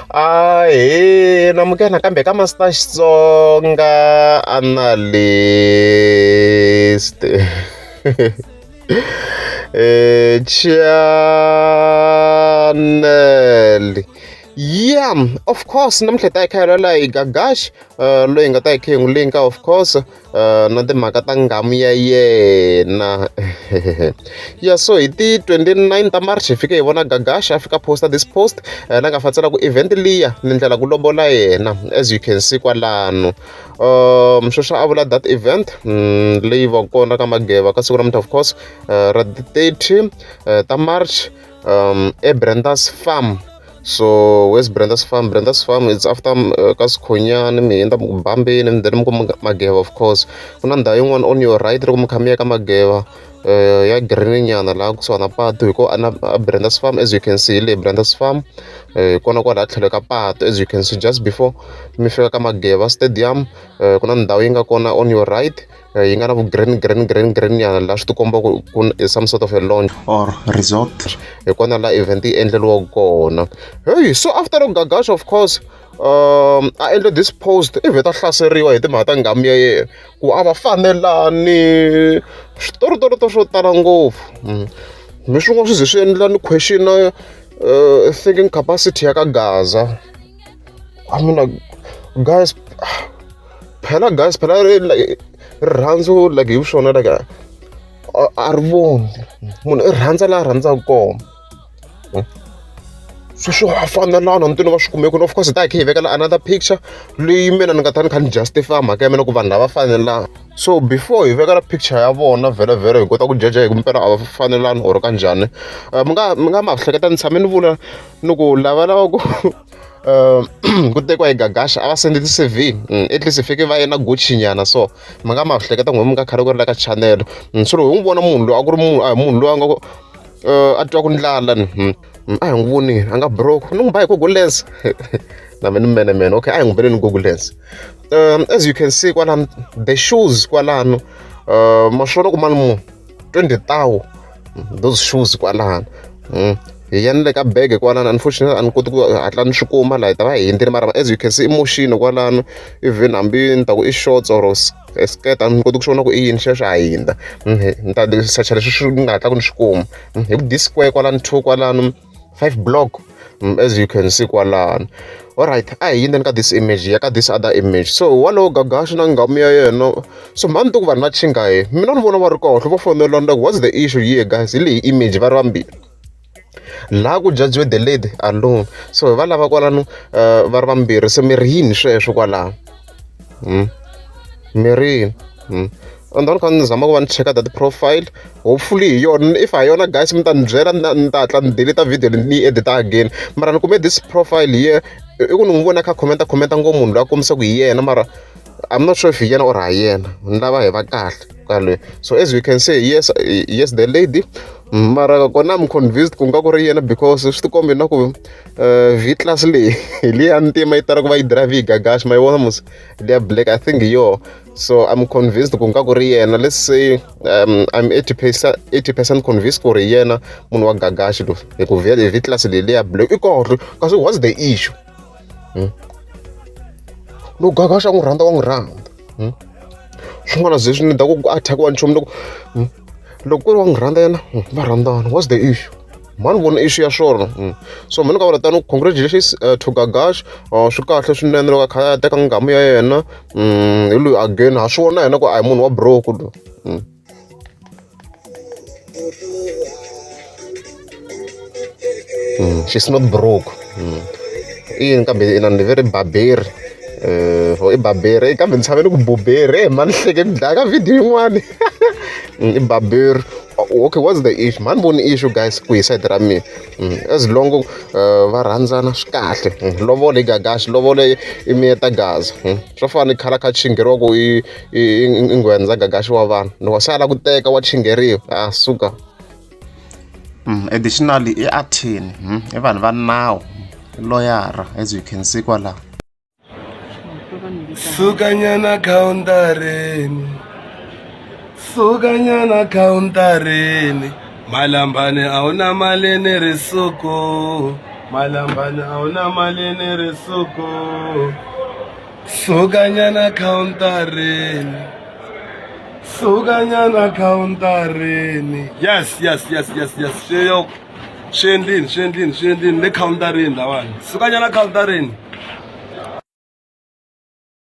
Ahee namukela nakambe ka Master Xitsonga Analyst channel ya of course namuntlha hi ta hi kha hi lwela hi Gagash loyi hi nga ta hi kha hi n'wi linka of course na timhaka ta nghamu ya yena ya so hi ti 29 ta March hi fike hi vona Gagash a fika posta this post la nga fatsela ku event liya ni ndlela ku lobola yena as you can see kwalano sweswo a vula that event leyi va kona ka Mageva ka siku ra namuntlha of course ra ti 30 ta March eBrenda's Farm so where's Brenda's Farm? Brenda's Farm it's after ka Sikhonyani mi hundza mi ku Bambeni then mi ku Mageva of course ku na ndhawu yin'wana on your right loko mi kha mi ya ka Mageva ya green nyana laha kusuhana na patu hi ko na Brenda's Farm as you can see hi leyi Brenda's Farm hi kona kwalaha tlhelo ka patu as you can see just before mi fika ka Mageva Stadium ku na ndhawu yi nga kona on your right yi nga na vu green green green green nyana laha swi ti komba ku ku some sort of a lounge or resort hi kona laha event yi endleriwaka kona hey so after Gagash of course a endle this post i vheta hlaseriwa hi timhaka ta nghamu ya yena ku a va fanelani switoritorito swo tala ngopfu mi swin'wana swi ze swi endla ni question thinking capacity ya ka Gaza I mean like guys phela guys phela rirhandzu like hi swona like a ri voni munhu i rhandza laha a rhandzaka kona sweswo a fanelana ni tini va swi kumeki of course hi ta hi kha hi vekela another picture leyi mina ni nga ta ni kha ni justify mhaka ya mina ku vanhu lava fanelana so before hi vekela picture ya vona vhele vhele hi kota ku jaja hi ku mpela a va fanelani or kanjhani mi nga ma hleketa ni tshame ni vula ni ku lava lava ku ku tekiwa hi Gagash a va send ti-C_V at least hi fike va ye na Gucci nyana so mi nga ma hleketa n'we mi nga khale ku ri la ka channel so loko hi n'wi vona munhu loyi a ku ri munhu a hi munhu loyi a nga ku a twa ku ndlala ni a hi n'wi voni a nga broke ni n'wi ba hi Google Lens na mina ni menemene okay a hi n'wi beleni Google Lens as you can see kwalano the shoes kwalano ma swi vona ku mani mu 20 thou those shoes kwalano hi ya ni le ka bege kwalano unfortunately a ni koti ku hatla ni swi kuma laha hi ta va hi hundzile mara as you can see i motion kwalano even hambi ni ta ku i shorts or skirt a ni koti ku swi vona ku i yini xexo a hindza ni ta search leswi swi nga hatlaku ni swi kuma hi ku D square kwalano two kwalano five block as you can see kwalano alright a hi yindzeni ka this image ya ka this other image so walowo Gagash na nghamu ya yena so mhani ti ku vanhu va chinga hi mina ni vona va ri kahle va fonelana like what's the issue here guys hi leyi image va ri vambirhi laha ku jajiwe the lady alone so hi va lava kwalano va ri vambirhi se mi ri yini sweswo kwalaho mi ri yini and then kha ni zama ku va ni cheka that profile hopefully hi yona if ha yona guys mi ta ni byela ni ta hatla ni delete video ni yi edita again mara ni kume this profile here i ku ni n'wi vona kha commenta commenta ngopfu munhu loyi a kombisa ku hi yena mara I'm not sure if hi yena or ha yena ni lava hi va kahle kwale so as you can say yes yes the lady mara kona I'm convinced ku nga ku ri yena because swi tikombi na ku V class leyi hi liya ntima yi tala ku va yi drive hi Gagash ma yi vona musi liya black I think hi yoho so I'm convinced ku nga ku ri yena let's say I'm 80% convinced ku ri yena munhu wa Gagash loyi hi ku V class leyi liya black i kahle kasi what's the issue loko Gagash a n'wi rhandza wa n'wi rhandza swin'wana ze swi ni da ku attackiwa nchumu loko loko ku ri wa n'wi rhandza yena va rhandzana what's the issue mhani vona issue ya swona so mhani ka vula tano congratulations to Gagash swi kahle swinene loko a kha a teka nghamu ya yena hi loyi again ha swi vona yena ku a hi munhu wa broke loyi. She's not broke i yini kambe ina ni ve ri baberi i baberi kambe ni tshame ni ku buberi e mani hleke ni dlaya ka video yin'wani i baberi okay what's the issue mhani voni issue guys ku hi side ra mina as long va rhandzana swi kahle lovolo i Gagash lovolo i miyeta Gaza swo fana ni khala kha chingheriwa ku i i nghwendza Gagash wa vanhu loko se a lava ku teka wa chingheriwa a suka additionally i attorney i vanhu va nawu loyara as you can see kwalaho Sukanyana countereni Sukanyana countereni Malambane a wu na mali ni risuku. Malambani a wu na mali ni risuku. Sukanyana khawuntarini. Sukanyana khawuntarini. Yes, yes, yes, yes, yes. Swi yo swi endlini, swi endlini, swi endlini le khawuntarini lawani. Sukanyana khawuntarini.